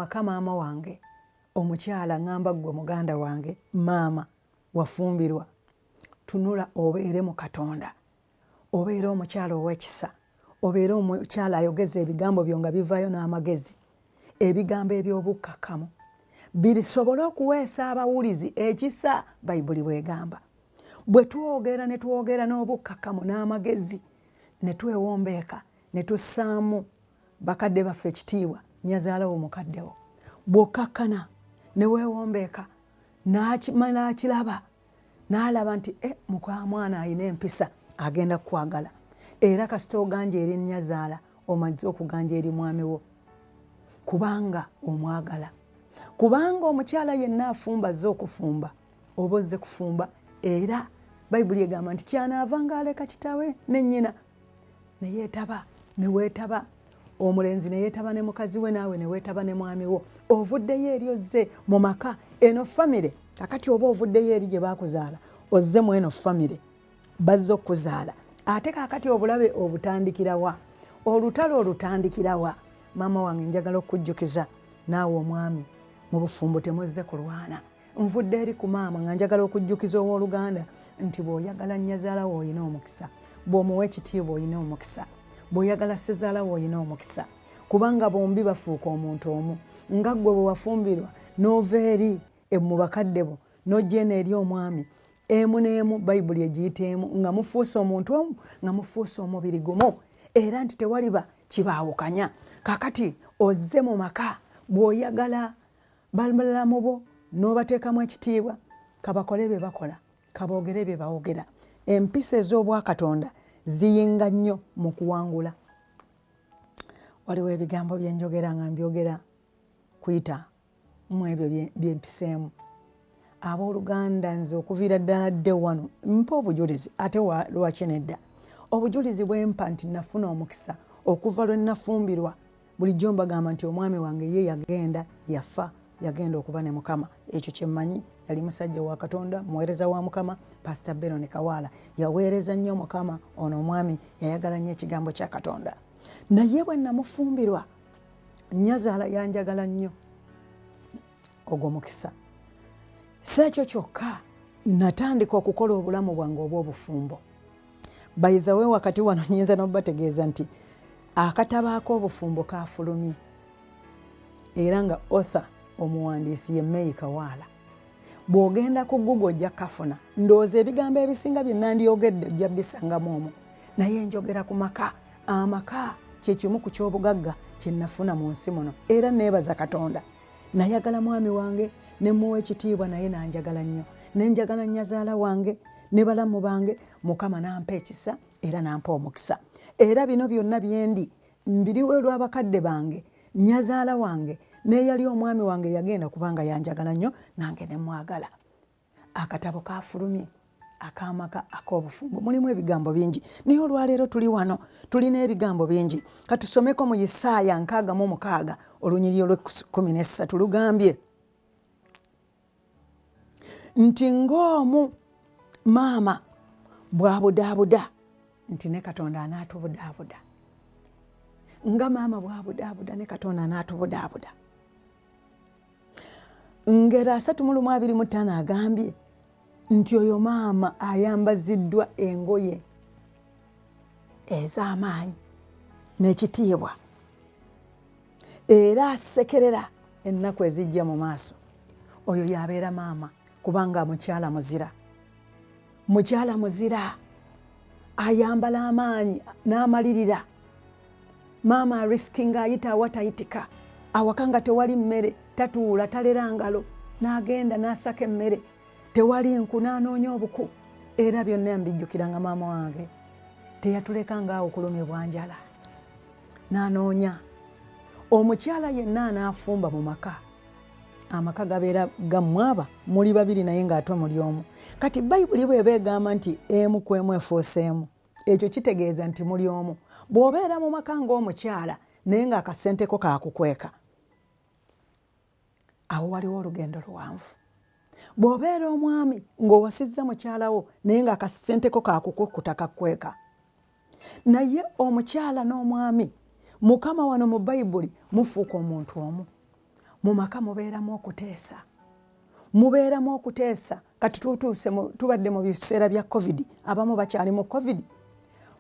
maka, maama wange omukyala, ŋŋamba ggwe muganda wange maama wafumbirwa, tunula obeere mu Katonda, obeere omukyala ow'ekisa, obeere omukyala ayogeza ebigambo byo nga bivaayo n'amagezi, ebigambo eby'obukkakkamu bisobole okuweesa abawulizi ekisa. Bayibuli bwegamba, bwe twogera ne twogera n'obukkakkamu n'amagezi ne twewombeeka ne tussaamu bakadde baffe ekitiibwa. Nyazaalawo mukaddewo, bw'okkakkana ne weewombeeka n'akiraba n'alaba nti e mukamwana alina empisa, agenda kukwagala. Era kasita oganja eri nnyazaala, omaze okuganja eri mwami wo, kubanga omwagala. Kubanga omukyala yenna afumba azze okufumba, oba ozze kufumba. Era Bayibuli egamba nti kyanaava ng'aleka kitawe ne nnyina neyeetaba, neweetaba omulenzi neyeetaba ne mukazi we, naawe neweetaba ne mwami wo. Ovuddeyo eri, ozze mu maka eno famire. Kakati oba ovuddeyo eri gye bakuzaala, ozze mu eno famire bazze okukuzaala. Ate kakati obulabe obutandikirawa? Olutalo olutandikirawa? Maama wange, njagala okukujjukiza naawe omwami, mu bufumbo temuzze kulwana. Nvudde eri ku maama nga njagala okujjukiza owooluganda nti bw'oyagala nnyazaalawo olina omukisa, bw'omuwa ekitiibwa olina omukisa, bw'oyagala ssezaalawo olina omukisa, kubanga bombi bafuuka omuntu omu. Nga ggwe bwe wafumbirwa n'ova eri mu bakadde bo n'ojja eno eri omwami, emu n'emu Bayibuli egiyita emu, nga mufuuse omuntu omu, nga mufuuse omubiri gumu, era nti tewaliba kibaawukanya. Kakati ozze mu maka, bw'oyagala balamu bo n'obateekamu ekitiibwa, kabakole bye bakola, kaboogere bye bawogera, empisa ez'obwakatonda ziyinga nnyo mu kuwangula. Waliwo ebigambo byenjogera nga mbyogera kuyita mu ebyo byempiseemu. Abooluganda, nze okuviira ddala dde wano mpa obujulizi, ate lwaki nedda? Obujulizi bwempa nti nafuna omukisa okuva lwe nafumbirwa. Bulijjo mbagamba nti omwami wange ye yagenda, yafa, yagenda okuba ne Mukama. Ekyo kyemmanyi, yali musajja wa Katonda, muweereza wa Mukama. Pasita Benon Kawaala yaweereza nnyo Mukama. Ono omwami yayagala nnyo ekigambo kya Katonda. Naye bwe namufumbirwa, nnyazaala yanjagala nnyo. Ogwo mukisa. Si ekyo kyokka, natandika okukola obulamu bwange obw'obufumbo. By the way, wakati wano nyinza nobategeeza nti akatabo ak'obufumbo kafulumye, era nga author, omuwandiisi, ye Meyi Kawaala. Bw'ogenda ku Google ojja kafuna. Ndowooza ebigambo ebisinga bye nandyogedde ojja bisangamu omwo, naye njogera ku maka. Amaka kyekimu ku kyobugagga kye nafuna mu nsi muno, era neebaza Katonda. Nayagala mwami wange nemuwa ekitiibwa, naye nanjagala nnyo, nenjagala nnyazaala wange ne balamu bange. Mukama nampa ekisa era nampa omukisa, era bino byonna byendi mbiriwo olw'abakadde bange, nnyazaala wange neyali omwami wange yagenda, kubanga yanjagala nnyo nange nemwagala. Akatabo kafulumye akamaka ak'obufumbo, mulimu ebigambo bingi, naye olwaleero tuli wano tulina ebigambo bingi. Katusomeko mu Isaaya 66 olunyiriri olw'13. Lugambye nti ng'omu maama bw'abudaabuda, nti ne Katonda anaatubudaabuda. Nga maama bw'abudaabuda, ne Katonda anaatubudaabuda. Ngero 31:25 agambye nti oyo maama ayambaziddwa engoye ez'amaanyi n'ekitiibwa, era asekerera ennaku ezijja mu maaso. Oyo yabeera maama, kubanga mukyala muzira, mukyala muzira ayambala amaanyi n'amalirira. Maama ariskinga, ayita awatayitika. Awaka nga tewali mmere, tatuula, talera ngalo, n'agenda n'asaka emmere. Tewali nku, n'anoonya obuku. Era byonna mbijjukira nga maama wange teyatuleka ngaawo kulumibwa njala, n'anoonya. Omukyala yenna anaafumba mu maka, amaka gabeera gammwaba muli babiri, naye ng'ate muli omu. Kati Bayibuli bweba egamba nti emu ku emu efuuseemu, ekyo kitegeeza nti muli omu. Bw'obeera mu maka ng'omukyala naye ng'akasenteko kakukweka, awo waliwo olugendo luwanvu. Bw'obeera omwami ng'owasizza mukyalawo naye ng'akasenteko kakukukuta kakweka, naye omukyala n'omwami, Mukama wano mu Bayibuli, mufuuka omuntu omu. Mu maka mubeeramu okuteesa, mubeeramu okuteesa. Kati tutuuse, tubadde mu biseera bya COVID, abamu bakyali mu COVID.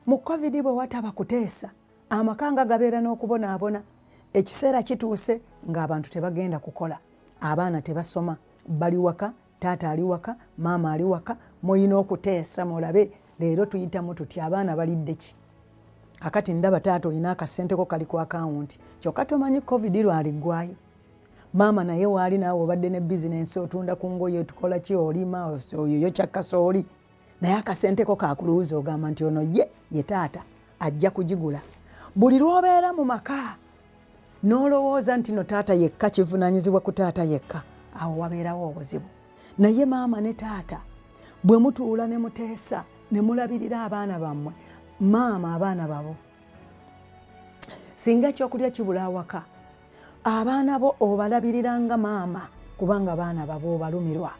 Mu COVID bwe wataba kuteesa, amaka nga gabeera n'okubonaabona. Ekiseera kituuse ng'abantu tebagenda kukola, abaana tebasoma, bali waka, taata ali waka, maama ali waka. Muyina okuteesa mulabe leero tuyitamu tutya, abaana balidde ki? Kakati ndaba taata olina akasenteko kali ku akawunti, kyokka tomanyi COVID lwaliggwayo. Maama naye waali naawe obadde ne bizinensi, otunda ku ngoye, tukola ki, olima, oyoyokya kasooli, naye akasenteko kakuluuza, ogamba nti ono ye ye taata ajja kugigula. Buli lw'obeera mu maka n'olowooza nti no taata yekka, kivunaanyizibwa ku taata yekka, awo wabeerawo obuzibu. Naye maama ne taata bwe mutuula ne muteesa ne mulabirira abaana bammwe, maama abaana babo, singa ekyokulya kibula awaka, abaana bo obalabirira nga maama, kubanga baana babo obalumirwa.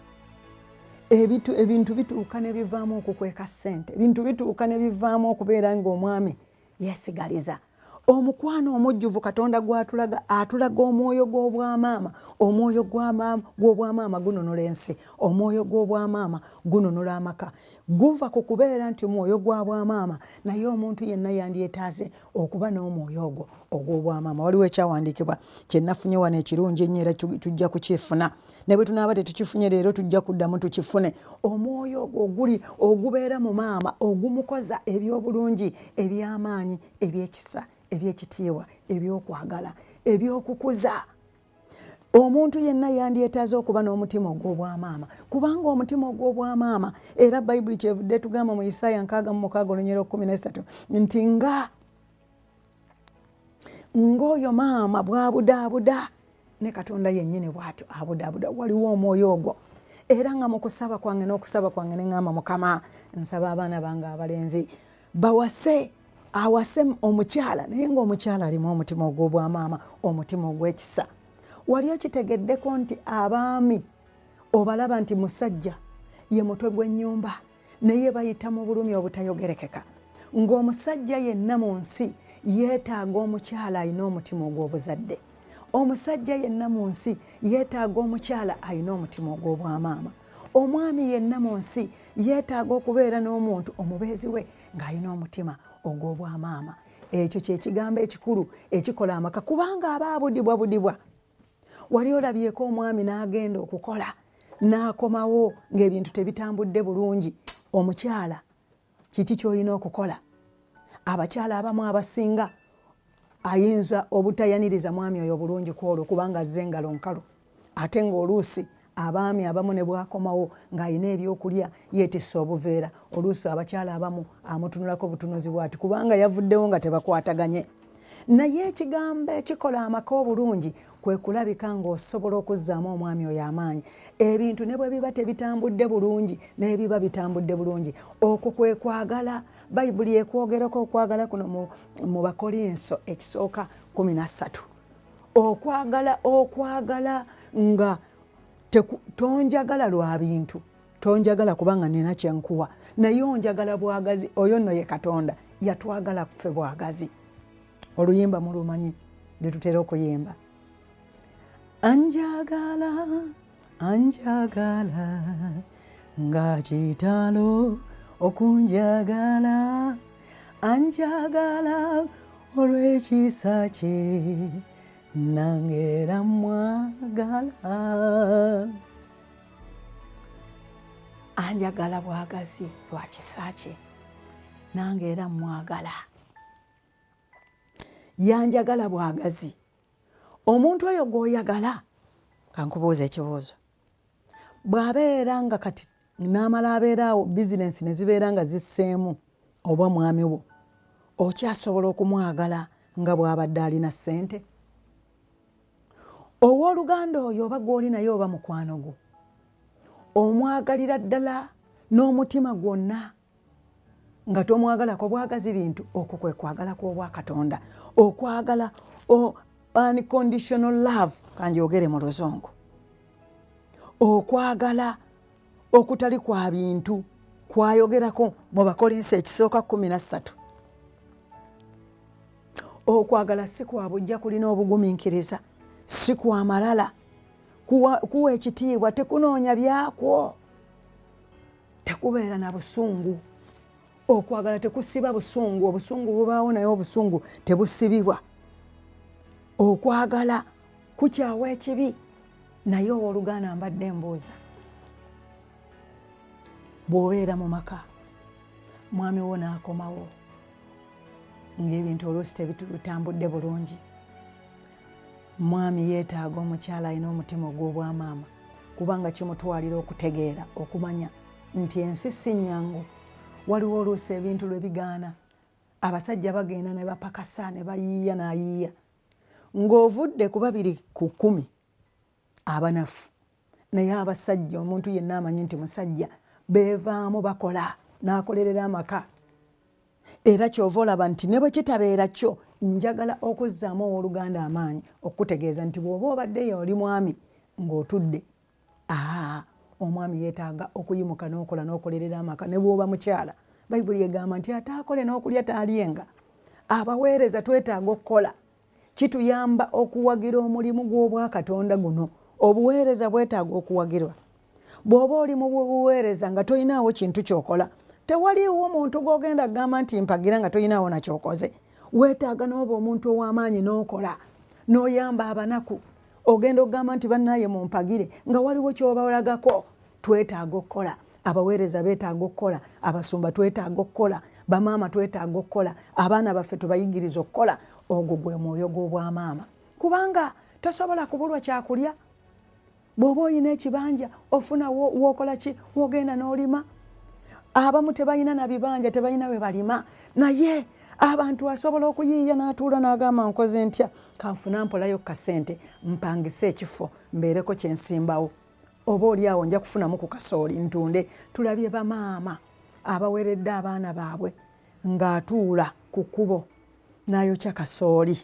Ebintu bituuka ne bivaamu okukweka ssente, ebintu bituuka ne bivaamu okubeera ng'omwami yeesigaliza. Omukwano omujjuvu Katonda gwatulaga, atulaga omwoyo gw'obwamaama. Omwoyo gw'obwamaama gununula ensi, omwoyo gw'obwamaama gununula amaka. Guva ku kubeera nti mwoyo gwa bwamaama, naye omuntu yenna yandyetaaze okuba n'omwoyo ogwo ogw'obwamaama. Waliwo ekyawandiikibwa kyenafunye wano ekirungi ennyo, era tujja kukifuna, ne bwe tunaaba tetukifunye leero tujja kuddamu tukifune. Omwoyo ogwo oguli ogubeera mu maama, ogumukoza ebyobulungi, eby'amaanyi, ebyekisa, ebyekitiibwa, ebyokwagala, ebyokukuza. Omuntu yenna yandyetaaze okuba n'omutima ogw'obwamaama, kubanga omutima ogw'obwamaama, era Bayibuli kyevudde tugamba mu Isaaya 66 olunyiriri 13 nti nga ng'oyo maama bw'abudaabuda, ne Katonda yennyini bw'atyo abudaabuda. Waliwo omwoyo ogwo. Era nga mu kusaba kwange n'okusaba kwange ne ŋŋamba, Mukama, nsaba abaana bange abalenzi bawase, awase omukyala, naye ng'omukyala alimu omutima ogw'obwamaama, omutima ogw'ekisa. Wali okitegeddeko nti abaami obalaba nti musajja ye mutwe gw'ennyumba, naye bayita mu bulumi obutayogerekeka, ng'omusajja yenna mu nsi yeetaaga omukyala alina omutima ogw'obuzadde, omusajja yenna mu nsi yeetaaga omukyala alina omutima ogw'obwamaama, omwami yenna mu nsi yeetaaga okubeera n'omuntu omubeezi we ng'alina omutima ogw'obwamaama. Ekyo kyekigambo ekikulu ekikola amaka, kubanga aba abudibwa budibwa. Wali olabyeko omwami n'agenda okukola n'akomawo ng'ebintu tebitambudde bulungi? Omukyala kiki ky'olina okukola? Abakyala abamu abasinga ayinza obutayaniriza mwami oyo bulungi ku olwo, kubanga azze engalo nkalu. Ate ng'oluusi abaami abamu ne bwakomawo ng'alina ebyokulya, yeetisse obuveera, oluusi abakyala abamu amutunulako butunuzi bwati, kubanga yavuddewo nga tebakwataganye. Naye ekigambo ekikola amaka obulungi kwe kulabika ng'osobola okuzzaamu omwami oyo amaanyi, ebintu ne bwe biba tebitambudde bulungi, n'ebiba bitambudde bulungi. Okwo kwe kwagala Bayibuli ekwogerako, okwagala kuno mu Bakolinso ekisooka 13. Okwagala, okwagala nga tonjagala lwa bintu, tonjagala kubanga nina kyenkuwa, naye onjagala bwagazi. Oyo nno ye Katonda, yatwagala ffe bwagazi. Oluyimba mulumanyi lyetutera okuyimba, "Anjagala, anjagala nga kitalo okunjagala, anjagala olw'ekisa kye, nange era mwagala." Anjagala bwagazi lwa kisa kye, nange era mwagala. Yanjagala bwagazi. Omuntu oyo gw'oyagala, kankubuuza ekibuuzo, bw'abeera nga kati n'amala abeeraawo, bizinensi ne zibeera nga zisseemu, oba mwami wo okyasobola okumwagala nga bw'abadde alina ssente? Owooluganda oyo oba gw'oli naye oba mukwano gwo, omwagalira ddala n'omutima gwonna nga tomwagalako bwagazi bintu? Okwo kwe kwagala kw'obwakatonda, okwagala unconditional love, kanjogere mu Luzungu, okwagala okutali kwa bintu kwayogerako mu Bakolinsi ekisooka 13. Okwagala si kwa bujja, kulina obugumiikiriza, si kwa malala. Kuwa ekitiibwa, tekunoonya byakwo, tekubeera na busungu. Okwagala tekusiba busungu, obusungu bubaawo naye obusungu tebusibibwa. Okwagala kukyawa ekibi. Naye owooluganda, mbadde mbuuza, bw'obeera mu maka, mwami wo n'akomawo ng'ebintu oluusi tebitambudde bulungi, mwami yeetaaga omukyala alina omutima ogw'obwamaama, kubanga kimutwalira okutegeera, okumanya nti ensi si nnyangu. Waliwo oluusi ebintu lwe bigaana, abasajja bagenda ne bapakasa ne bayiiya n'ayiiya, ng'ovudde ku 2 ku 10 abanafu. Naye abasajja, omuntu yenna amanyi nti musajja, beevaamu bakola n'akolerera amaka. Era kyova olaba nti ne bwe kitabeera kyo, njagala okuzzaamu owooluganda amaanyi, okukutegeeza nti bw'oba obaddeyo oli mwami ng'otudde, aa, omwami yeetaaga okuyimuka n'okola n'okolerera amaka. Ne bw'oba mukyala, Bayibuli egamba nti ataakole n'okulya taalyenga. Abaweereza twetaaga okukola, kituyamba okuwagira omulimu gw'obwakatonda guno. Obuweereza bwetaaga okuwagirwa. Bw'oba oli mu buweereza nga tolinaawo kintu kyokola, tewaliiwo muntu gw'ogenda kugamba nti mpagira nga tolinaawo nakyokoze. Weetaaga n'oba omuntu ow'amaanyi n'okola n'oyamba abanaku. Ogenda okugamba nti bannaaye mumpagire nga waliwo kyobalagako. Twetaaga okukola, abaweereza beetaaga okukola, abasumba twetaaga okukola, bamaama twetaaga okukola, abaana baffe tubayigiriza okukola. Ogwo gwe mwoyo gw'obwamaama, kubanga tosobola kubulwa kyakulya. Bw'oba oyina ekibanja, ofuna wookola ki, wogenda n'olima. Abamu tebalina na bibanja, tebalina we balima, naye abantu asobola okuyiiya n'atuula n'agamba, nkoze ntya, kanfuna mpolayo kasente mpangise ekifo, mbeereko kyensimbawo, oba oli awo nja kufunamu ku kasooli ntunde. Tulabye bamaama abaweredde abaana baabwe ng'atuula ku kkubo n'ayokya kasooli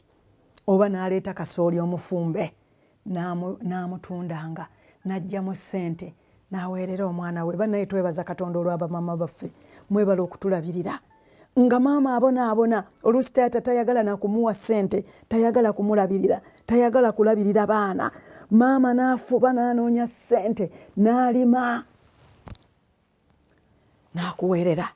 oba n'aleeta kasooli omufumbe n'amutundanga n'aggyamu ssente n'aweerera omwana we. Bannaye, twebaza Katonda olw'abamaama baffe. Mwebala okutulabirira nga maama abonaabona. Oluusi taata tayagala nakumuwa ssente, tayagala kumulabirira, tayagala kulabirira baana. Maama n'afuba n'anoonya ssente, n'alima, n'akuweerera.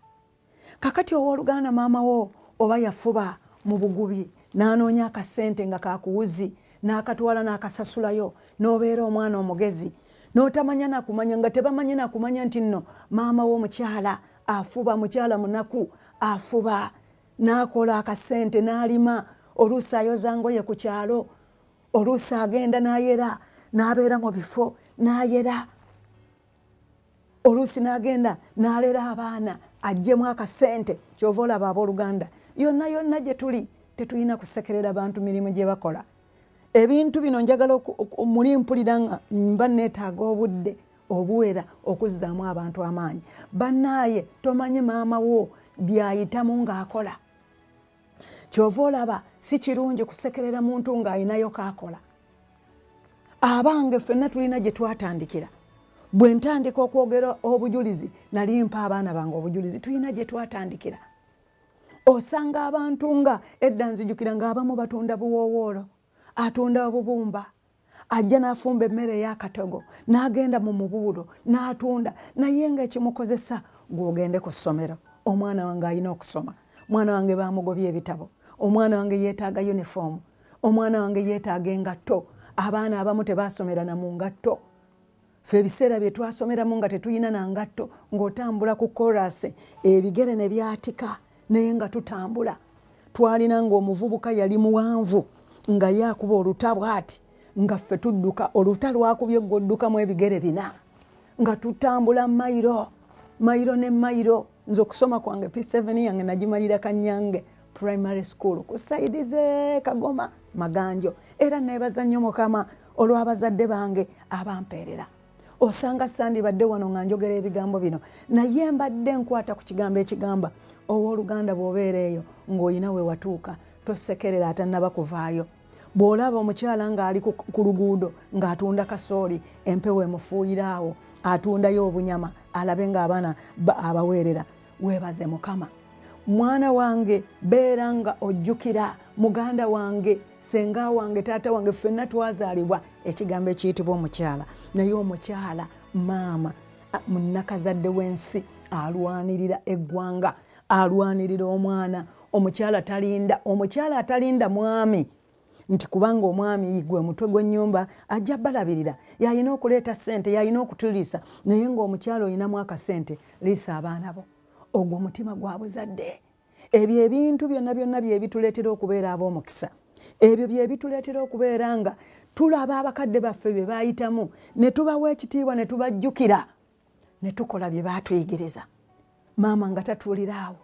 Kakati owooluganda, maama wo oba yafuba mu bugubi n'anoonya akasente nga kakuwuzi, n'akatwala n'akasasulayo, n'obeera omwana omugezi, n'otamanya nakumanya, nga tebamanyi nakumanya nti nno maama wo omukyala afuba, mukyala munaku, afuba n'akola akasente n'alima. Oluusi ayoza ngoye ku kyalo, oluusi agenda n'ayera, n'abeera mu bifo n'ayera, oluusi n'agenda n'alera abaana aggyemu akasente. Kyova olaba, abooluganda, yonna yonna gye tuli, tetulina kusekerera bantu mirimu gye bakola. Ebintu bino njagala muli mpulira nga mba neetaaga obudde obuwera okuzzaamu abantu amaanyi. Bannaaye, tomanyi maama wo byayitamu ng'akola. Kyova olaba si kirungi kusekerera muntu ng'ayinayo kaakola. Abange, ffenna tulina gye twatandikira. Bwe ntandika okwogera obujulizi, nali mpa abaana bange obujulizi, tulina gye twatandikira. Osanga abantu nga edda, nzijukira ng'abamu batunda buwoowoolo, atunda obubumba, ajja n'afumba emmere ey'akatogo, n'agenda mu mubuulo n'atunda, naye nga ekimukozesa gw'ogende ku ssomero. Omwana wange alina okusoma, omwana wange bamugobye ebitabo, omwana wange yeetaaga yunifoomu, omwana wange yeetaaga engatto. Abaana abamu tebasomera na mu ngatto. Fe ebiseera bye twasomeramu nga tetulina na ngatto, ng'otambula ku korasi, ebigere ne byatika, naye nga tutambula. Twalina ng'omuvubuka yali muwanvu, nga ye akuba oluta bw'ati, nga ffe tudduka. Oluta lwakubye, gw'oddukamu ebigere bina, nga tutambula mayiro, mayiro ne mayiro. Nze okusoma kwange, P7 yange nagimalira Kanyange Primary School ku side ze Kagoma Maganjo. Era neebaza nnyo Mukama olw'abazadde bange abampeerera. Osanga sandibadde wano nga njogera ebigambo bino, naye mbadde nkwata ku kigambo ekigamba, owooluganda, bw'obeera eyo ng'olina we watuuka, tosekerera atannaba kuvaayo. Bw'olaba omukyala ng'ali ku luguudo ng'atunda kasooli, empewo emufuuyira awo, atundayo obunyama alabe ng'abaana abaweerera, weebaze Mukama. Mwana wange, beera nga ojjukira muganda wange, senga wange, taata wange, ffenna twazaalibwa ekigambo ekiyitibwa omukyala. Naye omukyala maama munnakazadde w'ensi, alwanirira eggwanga, alwanirira omwana. Omukyala talinda, omukyala atalinda mwami nti kubanga omwami gwe mutwe gw'ennyumba ajja balabirira, yalina okuleeta ssente, yalina okutuliisa. Naye ng'omukyala olinamu akasente, liisa abaana bo. Ogwo omutima gwa buzadde. Ebyo ebintu byonna byonna byebituleetera okubeera ab'omukisa. Ebyo byebituleetera okubeera nga tulaba abakadde baffe bye bayitamu, ne tubawa ekitiibwa, ne tubajjukira, ne tukola bye baatuyigiriza. Maama nga tatuuliraawo,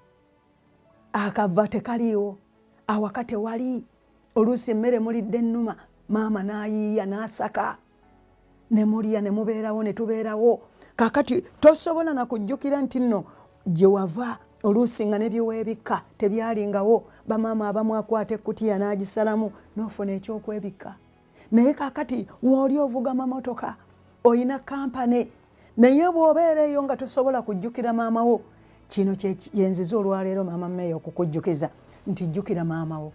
akava tekaliiwo, awaka tewali, oluusi emmere mulidde ennuma, maama n'ayiiya n'asaka ne mulya ne mubeerawo ne tubeerawo. Kakati tosobola na kujjukira nti nno gye wava, oluusi nga ne byeweebikka tebyalingawo. Bamaama abamu akwata ekkutiya n'agisalamu n'ofuna ekyokwebikka. Naye kakati wooli ovuga mamotoka, oyina kampane, naye bw'obeera eyo nga tosobola kujjukira maama wo. Kino kyenziza olwaleero, Maama Meeya, okukujjukiza nti jjukira maama wo.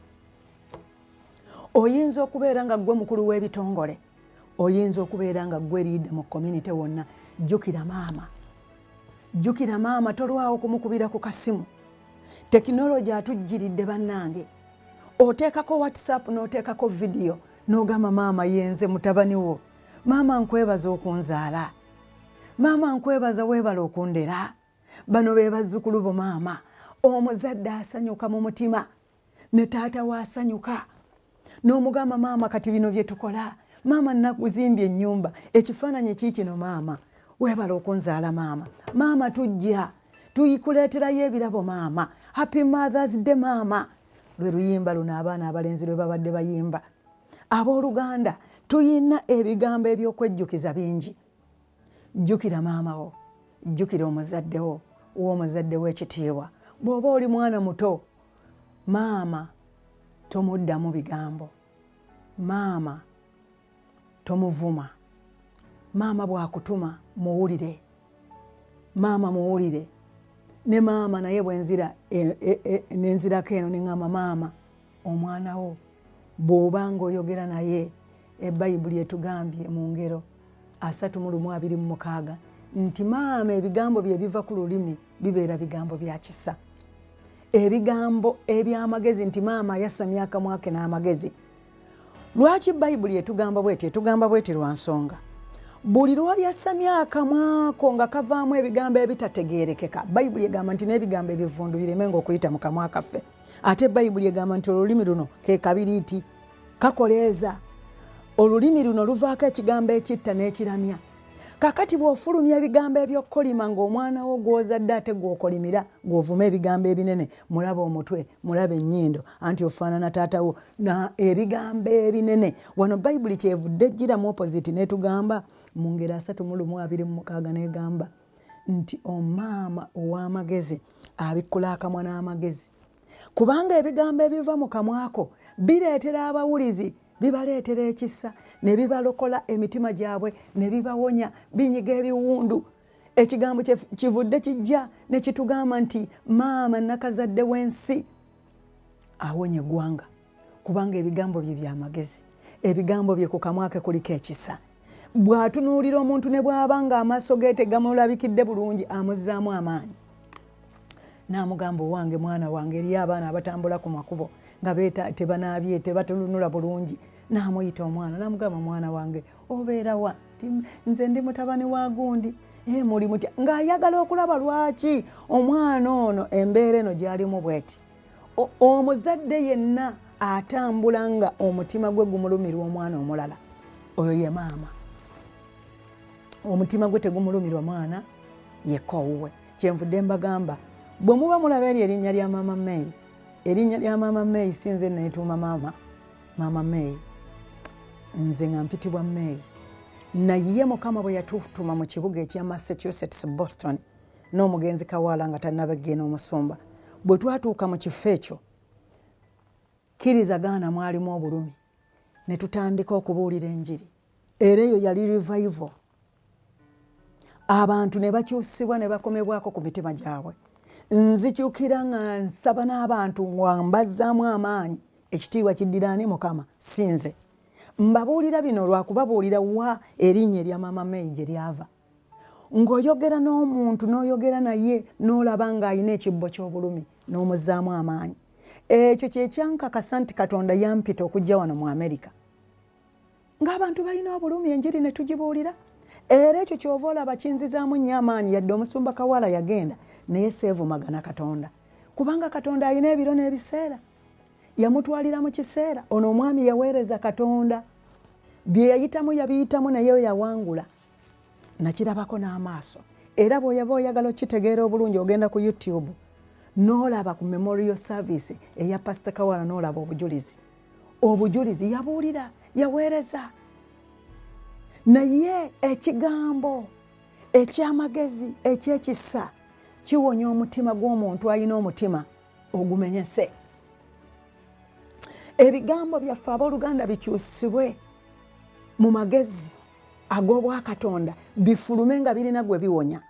Oyinza okubeera nga ggwe mukulu w'ebitongole, oyinza okubeera nga ggwe leader mu community wonna, jjukira maama, jjukira maama. Tolwawo kumukubira ku kasimu. Tekinologi atujjiridde bannange. Oteekako WhatsApp n'oteekako vidiyo n'ogamba, "Maama, yenze mutabani wo. Maama, nkwebaza okunzaala. Maama, nkwebaza, weebala okundera. Bano be bazzukulu bo, maama." Omuzadde asanyuka mu mutima, ne taata waasanyuka, n'omugamba, "Maama, kati bino bye tukola. Maama, nakuzimbye ennyumba, ekifaananyi kiikino. Maama, weebala okunzaala. Maama, maama, tujja tuyikuleeterayo ebirabo. Maama, happy Mothers Day, maama." Lwe luyimba luno abaana abalenzi lwe babadde bayimba. Abooluganda, tuyina ebigambo ebyokwejjukiza bingi. Jjukira maama wo, jjukira omuzadde wo, w'omuzadde w'ekitiibwa. Bw'oba oli mwana muto, maama tomuddamu bigambo, maama tomuvuma, maama bw'akutuma muwulire, maama muwulire. Ne maama naye bwenzira nenzirako eno neŋŋamba, maama, omwana wo bw'oba ng'oyogera naye, Ebayibuli etugambye mu Ngero 31:26 nti maama ebigambo bye biva ku lulimi bibeera bigambo bya kisa, ebigambo ebyamagezi, nti maama ayasamya akamwa ke n'amagezi. Lwaki Bayibuli etugamba bweti? Etugamba bweti lwa nsonga: buli lwoyasamya akamwako nga kavaamu ebigambo ebitategerekeka, Bayibuli egamba nti n'ebigambo ebivundu biremenga okuyita mu kamwa kaffe. Ate Bayibuli egamba nti olulimi luno ke kabiriiti, kakoleeza. Olulimi luno luvaako ekigambo ekitta n'ekiramya. Kakati bw'ofulumya ebigambo ebyokukolima ng'omwana wo gw'ozadde ate gw'okolimira, gw'ovuma ebigambo ebinene, mulaba omutwe, mulaba ennyindo, anti ofaanana taatawo, na ebigambo ebinene. Wano Bayibuli kyevudde ejjira mu opposite n'etugamba mu Ngero 31:26, n'egamba nti omaama ow'amagezi abikkula akamwa n'amagezi, kubanga ebigambo ebiva mu kamwako bireetera abawulizi, bibaleetera ekisa, ne bibalokola emitima gyabwe, ne bibawonya, binyiga ebiwundu. Ekigambo kivudde kijja ne kitugamba nti maama nakazadde w'ensi awonya eggwanga, kubanga ebigambo bye byamagezi, ebigambo bye ku kamwa ke kuliko ekisa. Bw'atunuulira omuntu, ne bw'aba nga amaaso ge tegamulabikidde bulungi, amuzzaamu amaanyi n'amugamba, "Owange mwana wange." Eriyo abaana abatambula ku makubo nga tebanaabye, tebatulunula bulungi, n'amuyita omwana n'amugamba, "Mwana wange, obeerawa?" "Nze ndi mutabani wa gundi." E, muli mutya?" Ng'ayagala okulaba lwaki omwana ono embeera eno gy'alimu bweti. Omuzadde yenna atambula nga omutima gwe gumulumirwa omwana omulala, oyo ye maama. Omutima gwe tegumulumirwa mwana yekka owuwe. Kyenvudde mbagamba, bwe muba mulaba eri erinnya lya Maama May, erinnya lya Maama May si nze neetuuma maama May. Nze nga mpitibwa May, naye Mukama bwe yatutuma mu kibuga ekya Massachusetts, Boston, n'omugenzi Kawaala nga tannabagenda omusumba, bwe twatuuka mu kifo ekyo, kkiriza gaana, mwalimu obulumi, ne tutandika okubuulira enjiri. Era eyo yali revival, abantu ne bakyusibwa ne bakomebwako ku mitima gyabwe. Nzijukira nga nsaba n'abantu nga mbazzaamu amaanyi. Ekitiibwa kiddira ani? Mukama, si nze. Mbabuulira bino lwakubabuulira wa erinnya erya Maama May gye lyava. Ng'oyogera n'omuntu n'oyogera naye n'olaba ng'alina ekibbo ky'obulumi n'omuzzaamu amaanyi. Ekyo kye kyankakasa nti Katonda yampita okujja wano mu Amerika. Ng'abantu balina obulumi, enjiri ne tugibuulira. Era ekyo ky'ova olaba kinzizaamu nnyo amaanyi, yadde omusumba Kawala yagenda, naye seevumagana Katonda. Kubanga Katonda alina ebiro n'ebiseera. Yamutwalira mu kiseera. Ono omwami yaweereza Katonda. Bye yayitamu yabiyitamu naye yawangula. Nakirabako n'amaaso. Era bw'oyaba oyagala okitegeera obulungi ogenda ku YouTube n'olaba ku memorial service eya Pastor Kawala n'olaba obujulizi. Obujulizi yabuulira, yaweereza. Naye ekigambo eky'amagezi eky'ekisa kiwonya omutima gw'omuntu alina omutima ogumenyese. Ebigambo byaffe abooluganda bikyusibwe mu magezi ag'obwakatonda, bifulume nga birina gwe biwonya.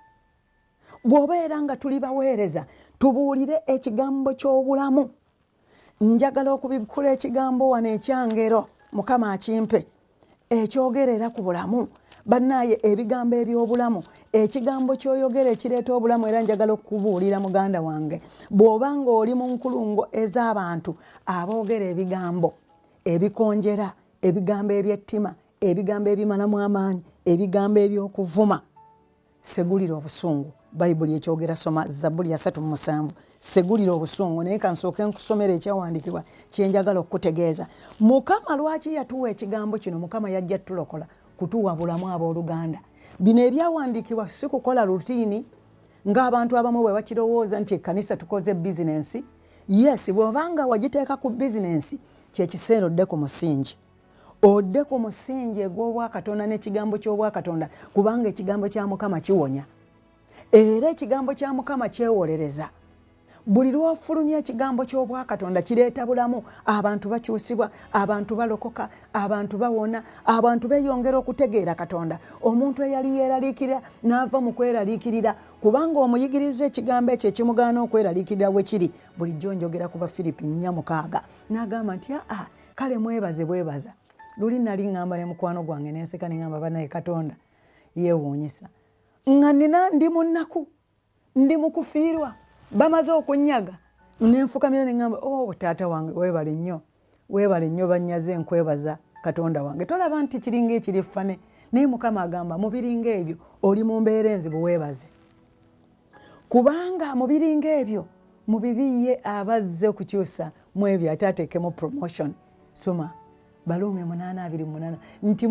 Bw'obeera nga tuli baweereza, tubuulire ekigambo ky'obulamu. Njagala okubikkula ekigambo wano ekyangero, Mukama akimpe, ekyogerera ku bulamu. Bannaaye, ebigambo eby'obulamu, ekigambo ky'oyogera ekireeta obulamu. Era njagala okukubuulira muganda wange, bw'oba ng'oli mu nkulungo ez'abantu aboogera ebigambo ebikonjera, ebigambo eby'ettima, ebigambo ebimalamu amaanyi, ebigambo eby'okuvuma, segulira obusungu. Bayibuli ekyogera, soma Zabbuli 37, segulira obusungu. Naye kansooke nkusomera ekyawandiikibwa kyenjagala okukutegeeza. Mukama lwaki yatuwa ekigambo kino? Mukama yajja tulokola kutuwa bulamu. Abooluganda, bino ebyawandiikibwa si kukola routine ng'abantu abamu bwe bakirowooza nti ekkanisa tukoze bizinensi. Yes, bw'obanga wagiteeka ku bizinensi, kyekiseera odde ku musingi, odde ku musingi egw'obwakatonda n'ekigambo ky'obwakatonda, kubanga ekigambo kya Mukama kiwonya era ekigambo kya Mukama kyewolereza. Buli lwofulumya ekigambo ky'obwakatonda kireeta bulamu. Abantu bakyusibwa, abantu balokoka, abantu bawona, abantu beeyongera okutegeera Katonda. Omuntu eyali yeeraliikirira n'ava mu kweraliikirira, kubanga omuyigiriza ekigambo ekyo ekimugaana okweraliikirira. We kiri bulijjo njogera ku Bafiripi 4:6, n'agamba nti aa, kale mwebaze bwebaza. Luli nali ŋŋamba ne mukwano gwange nenseka, ne ŋŋamba, "Banaye, Katonda yeewuunyisa." Nga nina ndi mu nnaku, ndi mu kufiirwa, bamaze okunnyaga, nenfukamira ne ŋŋamba, "Oh, taata wange, weebale nnyo, weebale nnyo, bannyaze, nkwebaza Katonda wange." Tolaba nti kiringa ekiri funny? Naye Mukama agamba, mu biringa ebyo, oli mu mbeera enzibu, weebaze, kubanga mu biringa ebyo, mu bibi ye abazze okukyusa mu ebyo ate ateekemu promotion. Soma Baluumi 8:28 nti,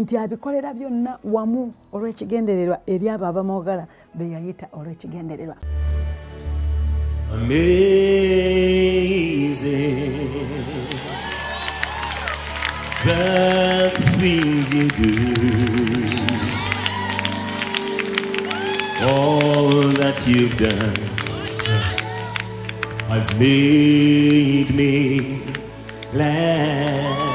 nti abikolera byonna wamu olw'ekigendererwa eri abo abamwagala be yayita olw'ekigendererwa. Amazing the things you do, all that you've done has made me glad.